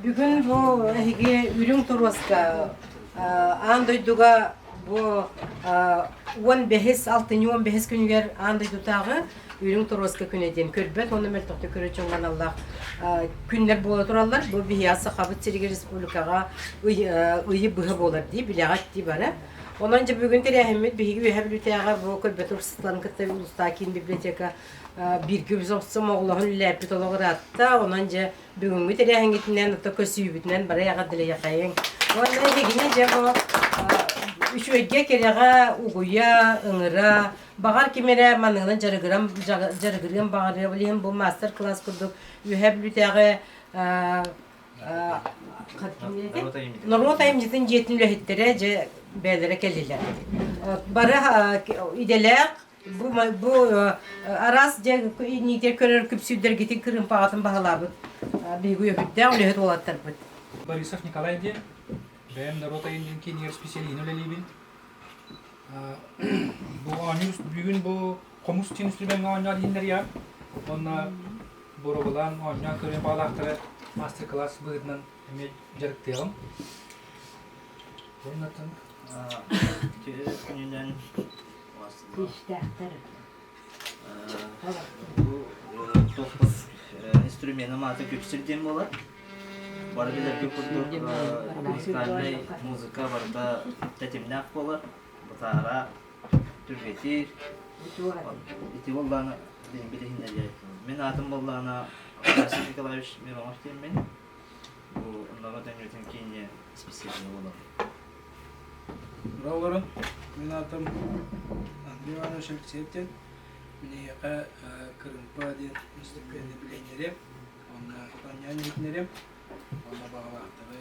Бүгүн бу эһиги үрүҥ торуоска аан дойдуга бу 15 алтынньы 15 күнүгэр аан дойдутааҕы үрүҥ торуоска күнэ диэн көрбөт уонна мөлтөхтүк көрөр дьоҥҥо аналлаах күннэр буола тураллар. Бу биһиэхэ Сахабыт сиригэр республикаҕа ыйы быһа буолар дии, билэҕит дии бары. Онон дьэ бүгүн тэрээһиммит биһиги Үөһээ Бүлүүтээҕи бу көрбөт уопсастыбаларын кытта улуустааҕы киин библиотека бииргэ сомоҕолоһон үлэлээппит олох ыраатта. Онон дьэ бүгүҥҥү тэрээһиҥҥитинэн, ото көсүүбүтүнэн бары эҕэрдэлэйэхэйиҥ. Уонна эһигини дьэ бу үчүгэйгэ кэрэҕэ угуйа, ыҥыра, баҕар ким эрэ маныгынан дьарыгыран дьарыгырыан баҕарыа, ол иһин бу мастер-класс курдук Үөһээ Бүлүүтээҕи норуот айымньытын дьиэтин үлэһиттэрэ дьэ бэйэлэрэ кэллилэр. Бары идэлээх Бу, бу араас дьэ иниитэ көрөр күпсүүрдэргитин кырыымпаҕатын баһылаабыт биһиги үөһүттээх үлэһит уолаттарбыт. Борисов Николай диэн, бэйэм норуот айымньытын киинигэр специалиһын үлэлиибин. Бу оонньуур бүгүн бу хомус диэн инструмеҥҥа оонньоон иһиннэриэҕим. Уонна боруобалаан оонньоон көрүөн баҕалаахтары мастер-класс быһыытынан эмиэ дьарыктыаҕым. Уоннаттан Күнүнэн Күүстээхтэр. Бу туохпут инструменым аата күпсүр диэн буолар. Бары билэргэ курдук музыкальнай музыка барыта тэтимнээх буолар. Бытаара, түргэтиир. Ити буоллаҕына билиһиннэрии. Мин аатым буоллаҕына Афанасий Николаевич Миронов диэммин. Бу норуот айымньытын кииҥҥэ исписэлииһэ буолабын. Олорон, мин аатым Андрей Иванович Алексеев диэн. Мин эйиэхэ кырыымпа диэн инструмент билиһиннэриэм, уонна оонньоон иһитиннэриэм, уонна баҕалаахтары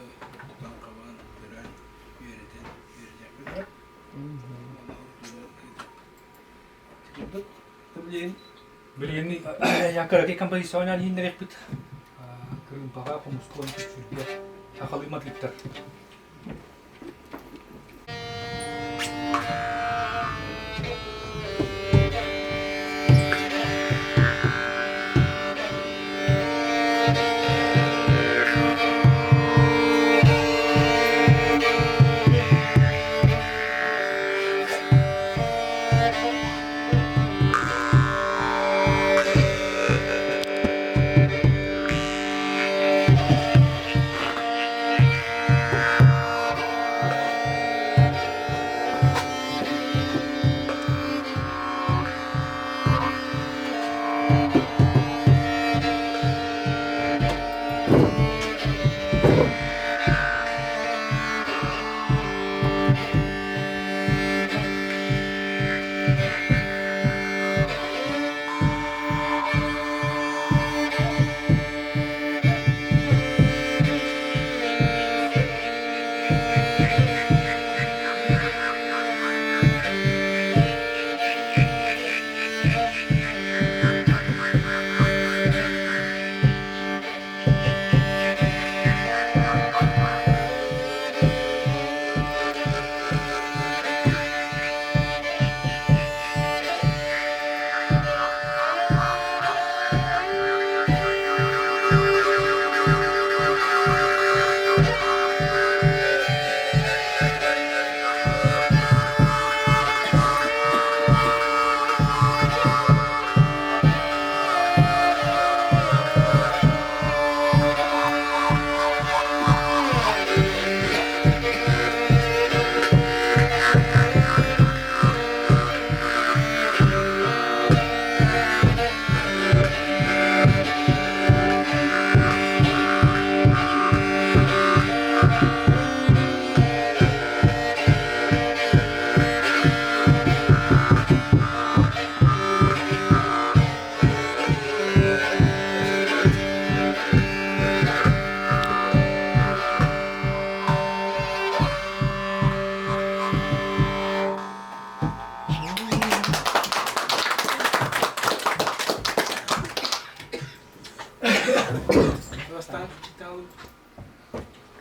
тутан-хабан, көрөн, үөрэтэн үөрэтиэхпин сөп. Уонна ыытыахпыт. Билигин Билигин кыракый композиция оонньоон иһиннэриэхпит. Кырыымпаҕа, хомуска уонна күпсүүргэ сахалыы матыыптар.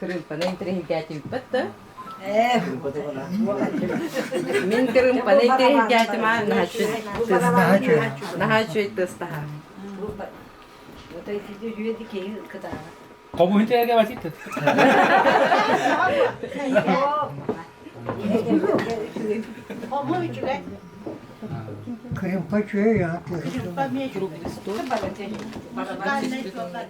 Кырыымпаны интэриэһиргээтибиппэт да? Мин кырыымпаны интэриэһиргээтим аа наһаа үчүгэй тыастаһа. Хомуһун тээгэ батит. Хому үчүгэй. Кырымпа үчүгэй Кырымпа эмиэ үчүгэй. Музыкальный суоллар.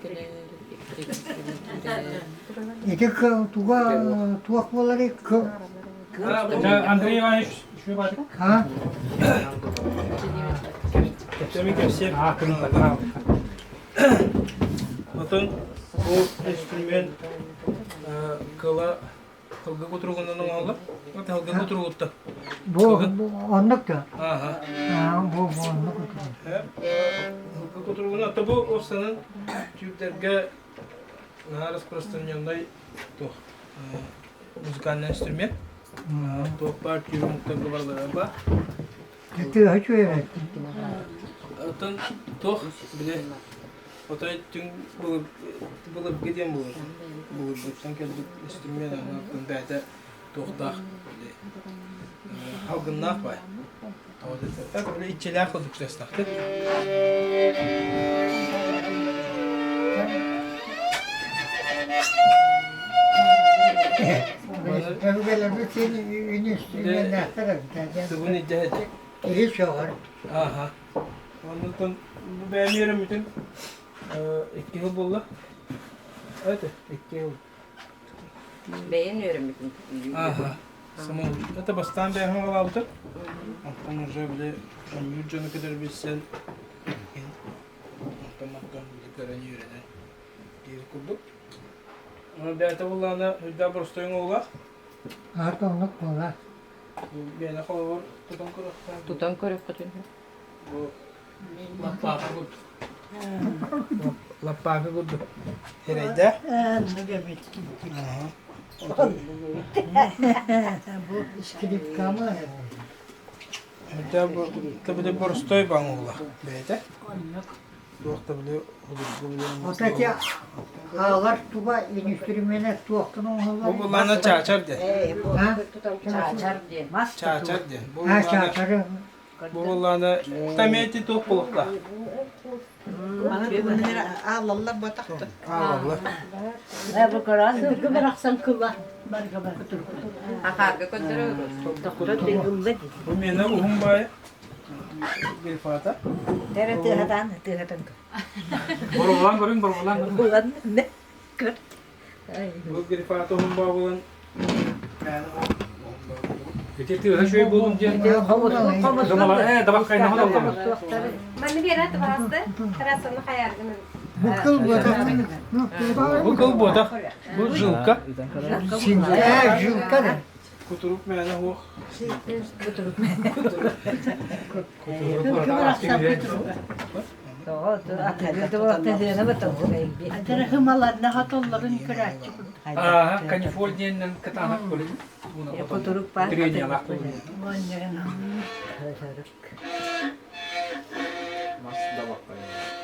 Ити туга туох буоларый? Андрей Иванович, еще батик. А? Кэпсэми кэпсиэм. А, кырымпа. Отон бу инструмент кыла Тылгы кутуругунан оҥоһуллар. Тылгы кутуругутта. Бу оннук да? Ааха. Бу бу оннук кутуругун. Тылгы кутуругун ата бу офсанын түүрдэргэ наһаа распространенный туох музыкальный инструмент. Туох баар түүр омуктарга барылара ба. Тыаһа үчүгэй Оттон туох били Отой түҥ былыргы диэн буолар. Былыргыттан кэлбит инструмент аны бэйэтэ туохтаах алгыннаах баай. Так били иччилээх курдук тыастаахтык. Өбүгэлэрбит син инструментаахтар эбит. Тугун илдьэ Киһи сөҕөр. Ааха. Оннуттан бу бэйэм үөрэммитим 2 жыл буолла. Это 2 жыл. Бэйэн үөрэммитин. Ага. Самол. Это бастаан бэйэм аҕалаабытым. Онтон уже били оонньуур дьону кытары билсэн онтон мантан били көрөн үөрэнэн диир курдук. Бэйэтэ буллаана үрдээх боростуойун оҕолоох. Аата оннук буолар. Бэйэне холобур тутан көрөххө. Тутан көрөххүтүн. Бу лаппаакы курдук. Лаппаакы курдук. Эрэйдээх. Бу скрипкама. Это били боростой баҥула бэйэтэ. Туох да били Вот эти аалар туба инструмена туохтан оҥоһуллар? Бу буллаана чаачар диэн. Чаачар диэн. Чаачар диэн. Бу А, чаачары. Бу буллаана тамети туох буолуохтаах? Аалаллар батахта. Аалаллар. Ахаарга көрдөрөр. Бу миэнэ уһун баайы грифата. Тәрэ тыаһатан, тыаһатан. Боруобалаан көрүҥ, боруобалаан көрүҥ. Булан не көр. Бу грифата уһун баа буолан Ити тыаһа үчүгэй буолун диэн. Табах хайнаҕа доллама. Манны биэрэ табаасты. Тарасаны хайаргын. Бу кыл буотах. Бу кыл буотах. Бу жилка. Э, жилка да. Кутурук мээнэ уох. Канифоль диэннэн кытаанах көлүн трениялаах көлүн. Мас да баппайын.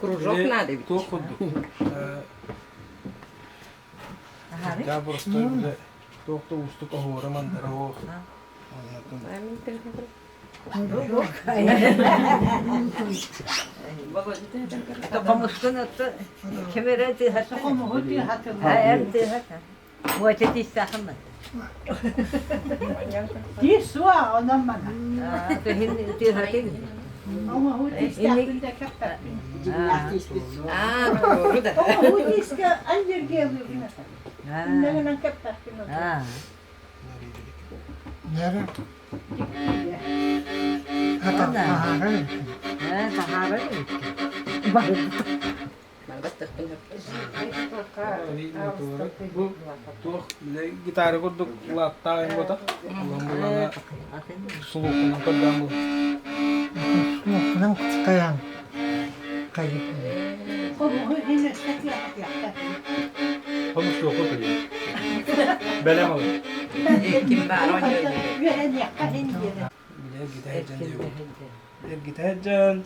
Кружок надо ведь. Туох курдук. Я просто бile туох да уустук оһуора мандара оһох. Оҥоһуу тиистээхпин да кэппэппин. Дьиҥнээх тииспит. Аа, туору да. Оҥоһуу тиискэ аллергиялыыбын этэ. Иннэ гынан кэппэппин оту. Нэрэ. Ата таһаарар. Таһаарар. Бу туох гитара курдук лааттаах ботах. Улан сулуукунан көрдөөн бу. Сулуукунан кайан кайык. Хомус суоху билин. Бэлэм ол. Ким баар оонньуур. Билэр гитара дьон. Гитара дьон.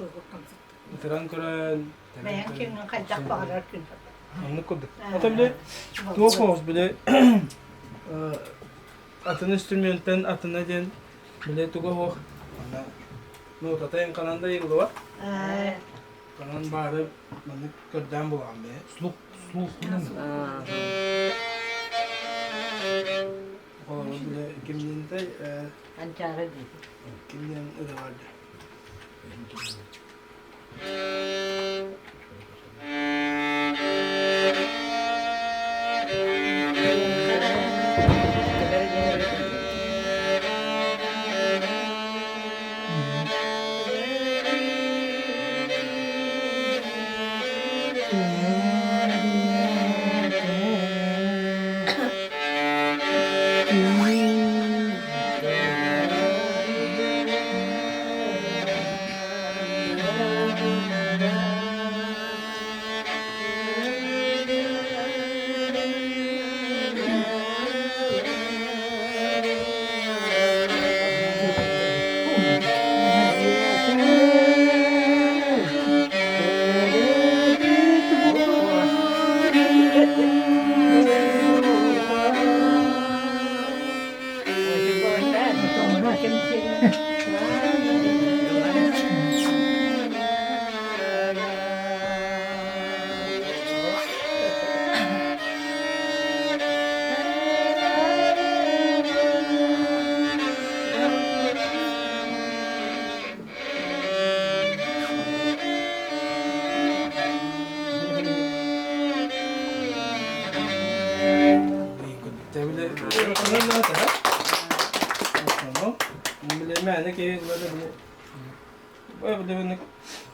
Ытыран көрөн. Бэйэҥ киҥҥин хайдах баҕарар күн. Оннук курдук. Ата били туох оҕус били атын инструментэн атына диэн били туга оһох онно нотата ханан да ыйыллыбат. Ханан баары маннык көрдөөн булаҕын бэйэ. Слух слух Холобур били кимниинтэй Анчаары дии. кимниэн ырыа барды.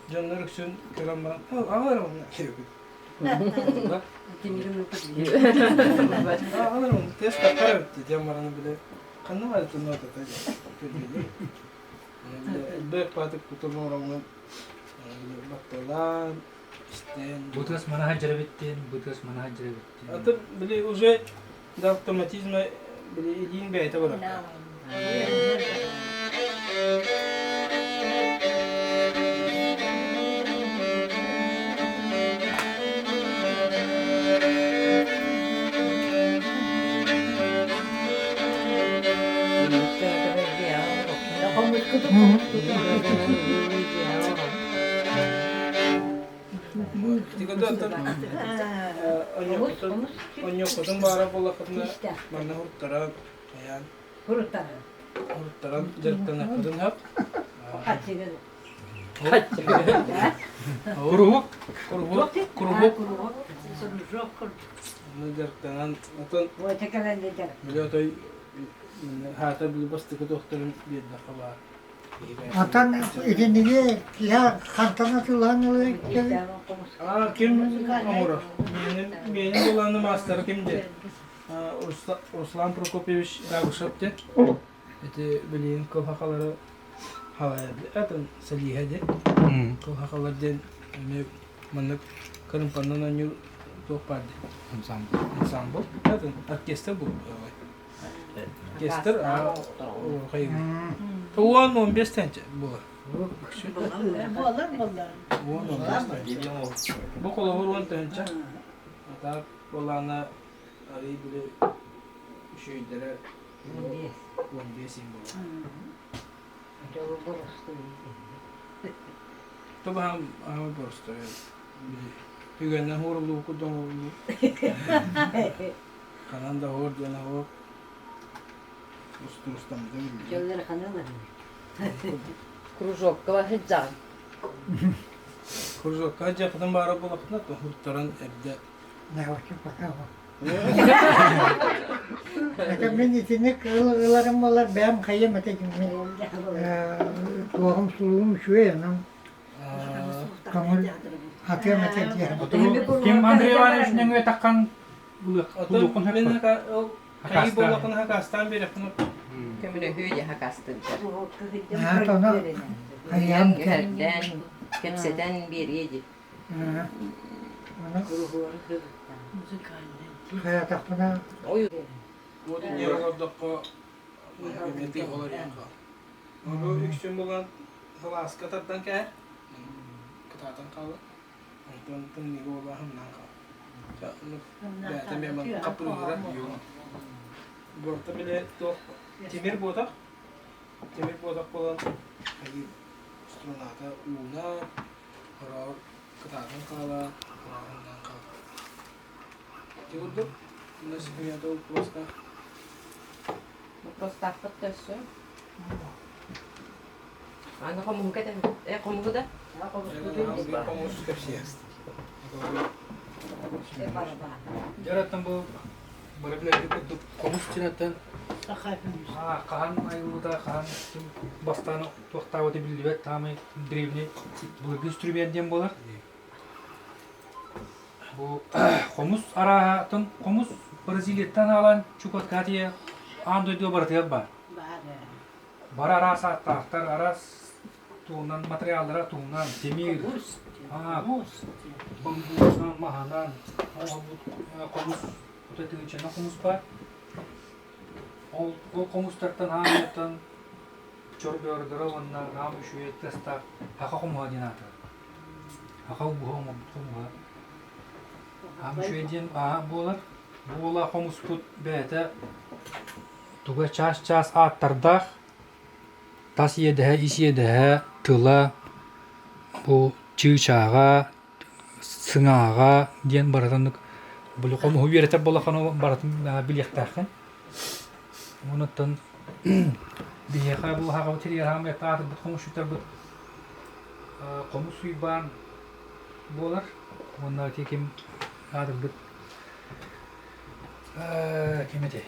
Дьоннор үксүн көрөн баран аҕалар онно Аҕалар онно тест таххар эбит диэн баран бile ханна бары туннуотата элбэх паатык кутун оромун батталаан истэн Бутас манаха дьэрэбиттин, бутас манаха дьэрэбиттин. Аты били уже до автоматизма били илиин бэйэтэ барар. Онньоккутун баара буоллаххытына манна хуруттаран хайаан хуруттаран дьарыктаныаххытын сөп. Куруһук. Куруһук. Куруһук. Онно дьарыктанан отон били отой хаата били бастакы туохтарын биэрдэххэ баар. Atan итинниги киһи хантан атыылаан ылыай Аа ким оҥорор? Миэнин булааны маастара ким диэн? Руслан Прокопьевич Габышев диэн. Ити билигин кыл хахалары атын сэлииһэ диэн. Кыл хахалар диэн эмиэ маннык кырымпаннан оонньуур туох баар диэн. Ансамбль. Ансамбль. Атын оркестр бу. Оркестр 10-15 тэнчэ буолар. Буолар буолар. 10-15 Бу холобур 10 тыһыынча. А так буоллаҕына арый били үчүгэйдэрэ 15 им буолар. Тобаһам аһамы боростой. Түгэннэн хуорулуу курдук оҥоһуллуу. Ханан да оһуор диэн оһуор. Устурустаммыта биллэр. Кружокка сылдьаҕын. Кружокка дьахтан баара буолахтына туһуттаран эрдэ. Давайте пока. Это мин итинник ыларым буолар бэйэм хайым этэ мин туоҕум сулуум үчүгэй онон көҥүл атыам этэ диэхим. Ким Андрей Иванович нөҥүө таххан Оттон мин ол хайыы буоллаххына хакастаан биэрэхпин Көмөлөһүө дьэ хакастыырдар. Тоно хайаан Үһэрдээн, кэпсэтэн биэриэ дии. Хайатахпына Уотун дьиэ олордоххо эмиэ олоруйан хаал. Бу үксүн булан сылааска тардан кээр, кытаатан хаалар. Онтон тымныыга буоллаһымнаан хаал. Бэйэтэ эмиэ хаппырыыра. Буорта били туох тимир буотах, тимир буотах буолан струната уунар, хороҕор кытаатан хаалар, хороҕор хаалар. Ити курдук, боппуруостаах. Боппуруостаахпыт да өссө. Аны хомуһука да хомуһу да? Хомус кэпсиэ. Дьараттан бу бары билэрбит курдук хомус чинаттан хаһан айыллыбыта, хаһан бастаан туохтаабыта биллибэт таамай древний былыргы инструмент диэн буолар. Бу хомус арааһатын хомус Бразилияттан аҕалан Чукотка тиийэ аан дойдуга барытыгар баар. Бары араас ааттаахтар, араас туһунан материаллара туһунан тимир, бамбуунан, маһынан оҥорбут хомус тыһыынчанан хомус баар. Ол ол хомустартан аан чорбойордоро уонна аам үчүгэй тыастаах хаха хомуһа диэн аатырар. Аха убуһа оҥорбут хомуһа. Аам үчүгэй диэн аа буолар. Бу уола хомуспут бэйэтэ туга чаас-чаас ааттардаах, тас иэдэһэ, ис иэдэһэ, тыла, бу чыычааҕа, сыҥааҕа диэн барытын били хомуһу үөрэтэр буоллаххына барытын билиэхтээххин. Онуттан биһиэхэ бу аһаҕабыт сиригэр хаамай аатырбыт хомусчуттарбыт Хомус Уйбаан буолар уонна ити ким аатырбыт ким этэй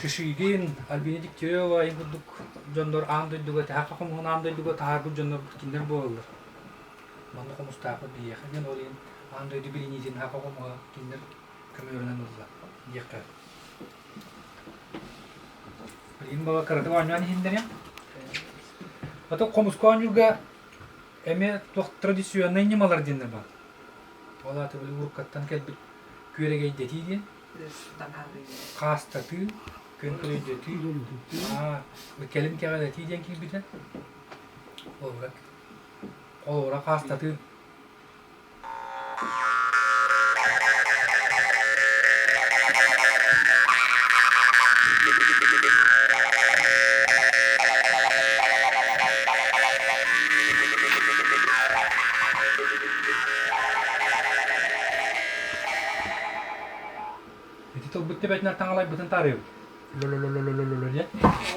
Шишигин, Альбина Дегтярева ин курдук дьоннор аан дойдуга тэһэ хомуһун аан дойдуга таһаарбыт дьоннор кинилэр буолаллар. Манна хомустаахпыт биһиэхэ диэн ол иһин аан дойду билиниитин хаха хомуһа кинилэр көмөлөрүнэн ылла диэххэ. Билигин баҕа кыратык оонньоон иһиннэриэм. Ото хомуска оонньуурга эмиэ туох традиционнай ньымалар диэннэр баар. Ол аата били уруккаттан кэлбит күөрэгэйдэтии диэн. Хаастатыы, көҥкөлөйдөтүү, кэлин кэҕэлэтии диэн киирбитэ. Холобура, холобура хаастатыы. Ити тылбыт төбөтүнэн таҥалайбытын таарыйабыт. Лө-лө-лө-лө-лө-лө диэн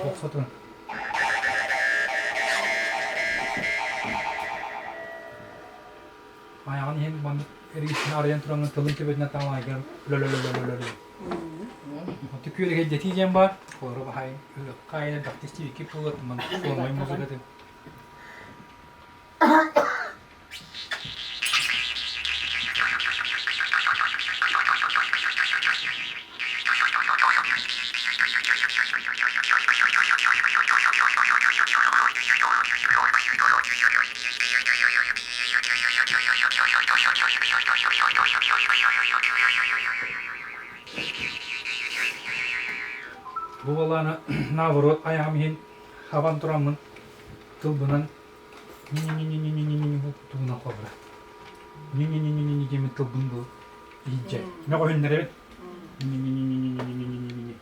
охсотун. Айаҕын иһин маннык эргиччини арыйан тураҥҥын тылын төбөтүнэн таҥалайгар лө-лө-лө-лө-лө Онто күөрэгэйдэтии диэн баар. Холоро баһайын хаайын элбэхтик истибиккит буолуо маннык фоновай музыкатын. Бу буоллаҕына наоборот айаҕым иһин хабан тураммын тылбынан ни-ни-ни-ни-ни-ни тугунан холбура. Ни-ни-ни-ни-ни диэммин тылбын бу иһдьэ. Мөҕүһүннэрэбин. Ни-ни-ни-ни-ни-ни-ни-ни.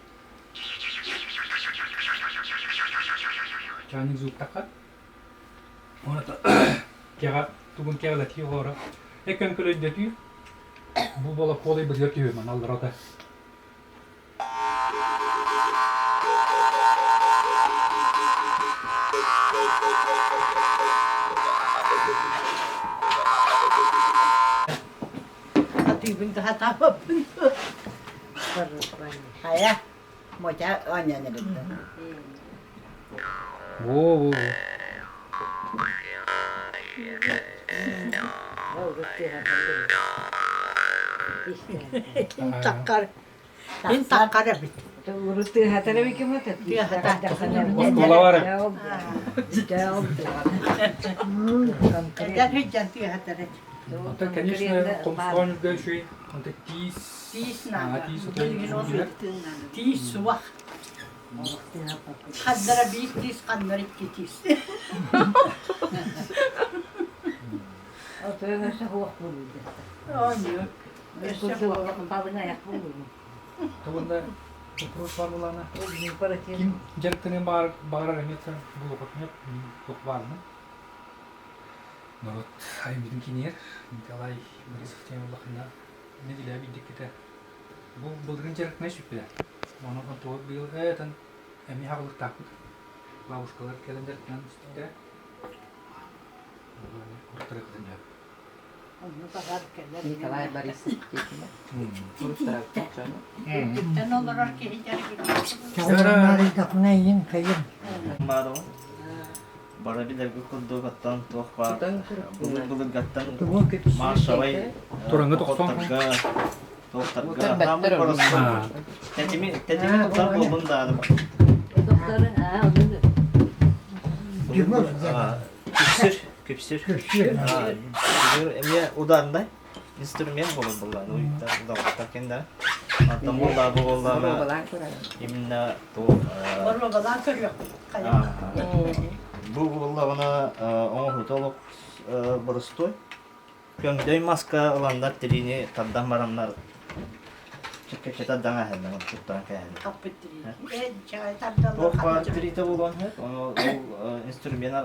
Чаанньык зууттахха. Оны кэҕэ тугун кэҕэлэтии оҕоро. Эккөҥкөлөйдөтүү бу буола куолай бытыгар түһүмэн алларата. Оонньуубун да сатаабаппын. Хайа, Мотя оонньоон эрэллэр. Во-во-во. Таккар. Мин таккар эбит. Урут тыаһатар эбиким это. Оскуола бар. Эдэр сылдьан тыаһатар эбит. Оттон, конечно, хомустаан үргэ үчүгэй. Онто тиис Тиис наада. Тиис отой үчүгэй. Тиис суох. Ханнара биир тиис, ханнара икки тиис. Оонньуу. Тугунда вопрос бар булана. Ким дьарыктаныан баҕарар эмиэ булуохатынып туох баарына. Народ айымньытын киниэр Николай Борисов диэн улахана нэдиэлэ биирдиккитэ. Бу былырыын дьарыктанай сүппүтэ. Онон онтугар быйыл этэн эмиэ хаалыктаахпыт. Бабушкалар кэлэн дьарыктанан түстүктэрэ. Уртарыкытын дьэ. Николай Борисов диэтилэр. Уруттарабыт дьону. Үрдүттэн олорор киһи Чаҕылыннарыйдахпына иин хайым. Маарова. Бары билэргэ курдук оттон туох баар былыр-былыргаттан маршалай Тураҥҥа тохтоон тохтарга тохтарга хаамыр боростуой тэтими тэтими туттар буоллун даҕаны күпсүр күпсүр эмиэ ударнай инструмент буолар буоллаҕына уйуктар удаҕаттар кэннэ антон буоллаа бу буоллаҕына именно то Боруобалаан көрүөхпүт бу буоллаҕына оҥоһута олох боростуой көҥдөй маска ыланнар тириини тардан бараннар чэпчэки тардан ааһаннар туттаран кээһэллэр туох баар тириитэ буолуон сөп ону ол инструмент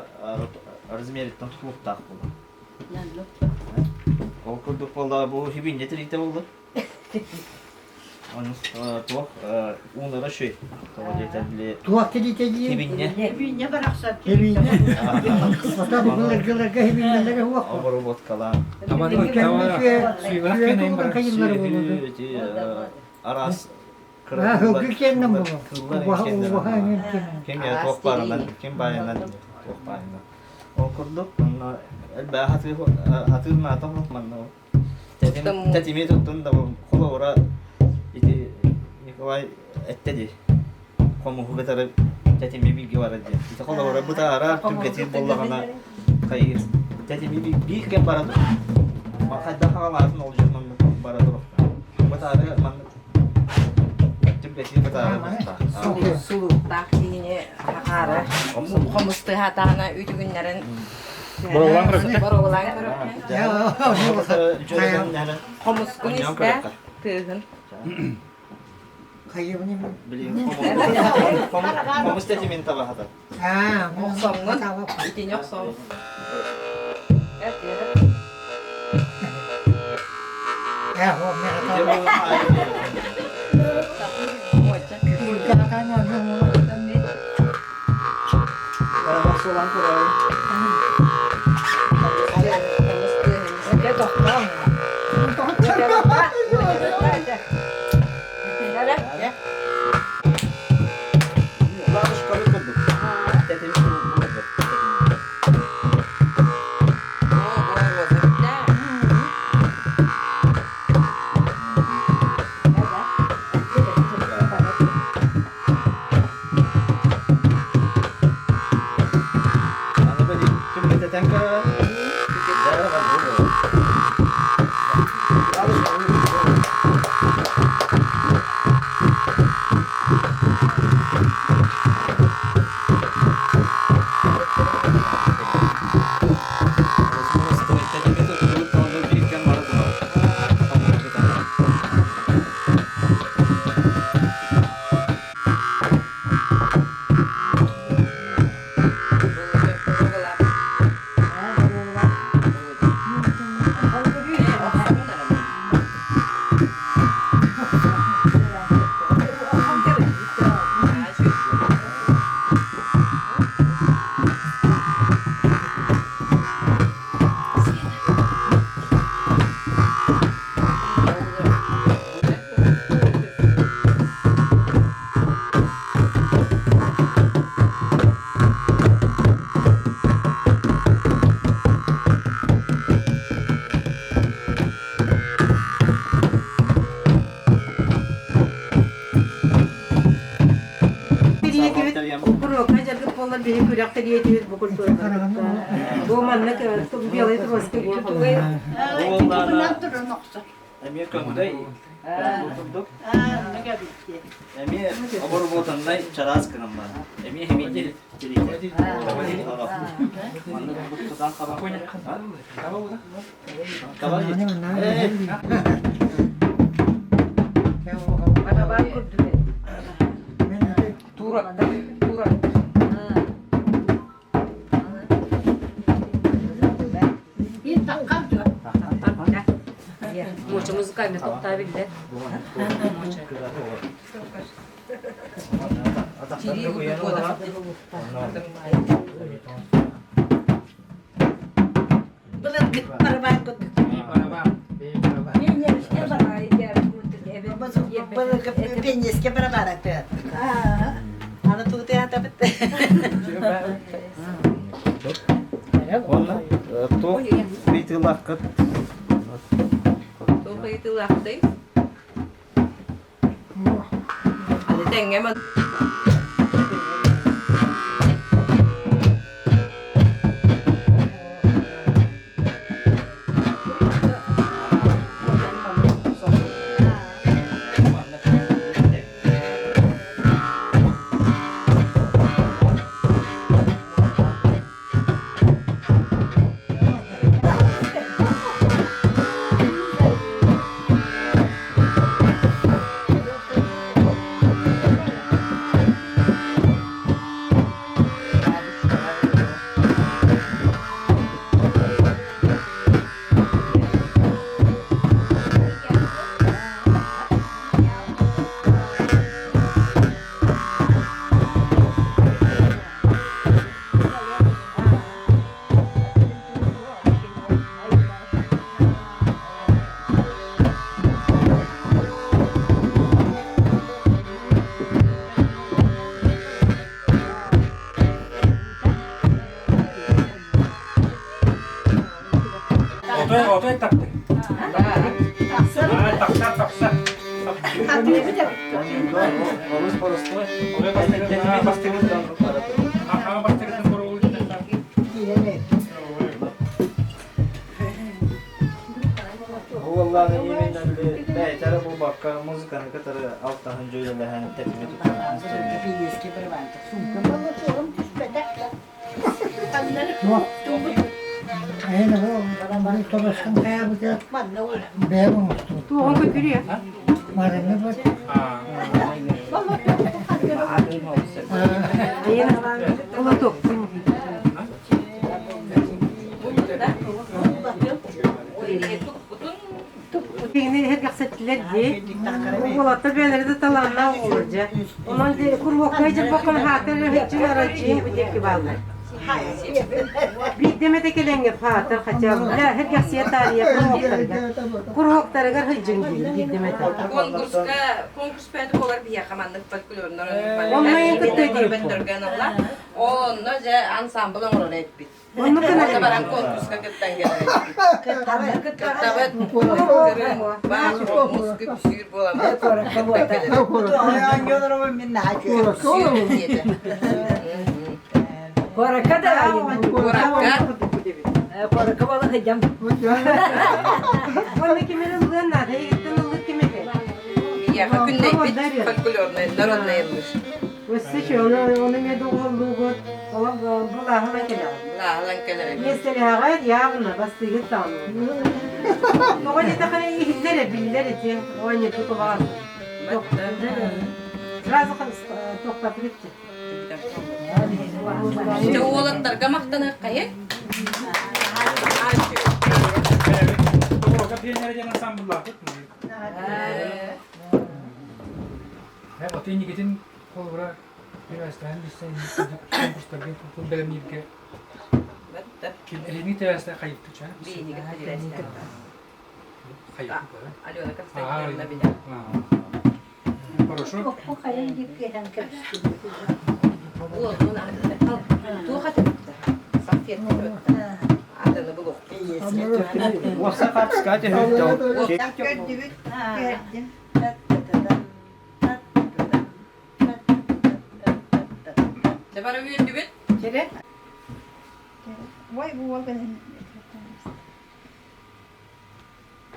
размериттан тутулуктаах буолар Ол курдук буолла бу хибинньэ тириитэ буолла. Ону туох уулара үчүгэй. Тоҕо диэтэр били Туох тириитэ диир? хибинньэ. Хибинньэ барахсан Хибинньэ. Ота былыргыларга хибинньэлэрэ суох. Обработкалаан. Араас Сылгы киэннэн буолуо. Убаһа убаһа эҥин киэннэн. Ким туох баарынан, ким баайынан, туох баайынан. Ол курдук, онно элбэх хатыыр наата суох манна. Тэтими туттун да холобура ити Николай этте дии. Хомуһу кытары тэтими бииргэ барар диэн. Ити холобура бытаара түргэтиир буоллаҕына хайыыр. Тэтими биир кэм баран хайдах хаҕалаатын ол дьон маннык бара туруохтаах. Бытаары маннык Сулууктаах киһини хаара хомус тыһаатаҕына үтүгүннэрин Боруобалаан көрөбүт. Боруобалаан көрөбүт. Хомускун истэ тыаһын. Хомус тэтимин табаһата. Охсоҥҥун итини охсоҥ. болар биһи күрэх тэрийэтибит бу культуралары. Бу маннык белый троска диэн холобур. Туран охсор. Эмиэ көҥдөй курдук. Эмиэ оборудованнай чараас гынан бар. Эмиэ химиитир Маннык тутан хаба. Тура, тура. Моча музыкальный тоқтабилде. Былыргы барабан курдук. Былыргы пеннеске барабан атыат. Аны тугу атабыт. Онно туох ыйытыылааххыт? Туох ыйытыылаахтый? Аны тэҥҥэ Отой отой тапты. Тахса тахса. Олус боростуой. Уоллааны именно били бэйэтэрэ буолбакка музыканы кытары алтаһын дьүөрэлэһэн тэтими тутан Туоҕун көтүрүө. Олотуохпун. Киһини иһиргэхсэттилэр дии. Уолаттар бэйэлэрэ да талааннаах оҕолор дьэ. Онон куруһуокка дьарбаккын хаатар өһөччүн араччыйын бу диэки бааллар. Биирдэ эмэтэ кэлэҥҥэ хаатар хотя бы бля иһиргэхсийэ таарыйа куруһуоктарыгар. Куруһуоктарыгар сылдьыҥ диибин биирдэ эмэтэ. Конкурска конкурс пэти буолар биһиэхэ маннык фольклорнор Онно эн кытта диэппин. Онно дьэ ансамбль оҥорор эппит. Оннук Онно баран конкурска кыттан кэлэр Кыттабыт. Баар мус күпсүүр буоламмыт. Күпсүүр диэтэ. Куоракка да Куоракка. Куоракка буола сылдьам. Онно кимин ыллыан наада, эйигиттэн ыллык ким этэй? Биһиэхэ күннэйбит фольклорнай, народнай ыллыыр. Өссө чөөлө ону эмиэ доҕуһуоллуугут, олох былааһынан кэлэҕит. Былааһынан кэлэр эбит. Миэстэлэһэҕит явно бастыыгыт даҕаны. Тоҕо диэтэххинэ иһиллэр э, биллэр ити оонньууту тулаҕа. Сразу туохтатыгыт Дьэ уолаттарга махтаныаххайы. Тоҕо пионер диэн ансамбллаахпыт. От инникитин холобура пивастаан билсэн конкурстарга тутул бэлэмнииргэ ким эһиги тэрэсте хайыттыча Алена Константиновна билэр. Хорошо. Туох атыттар? Салфетка Атыны булуохпут. Уопса хаапыска түһүттэ. Көрдүбүт, көрдүм. Дьэ бары үөрдүбүт. Кэрэ. Ой, бу уол кэлэн.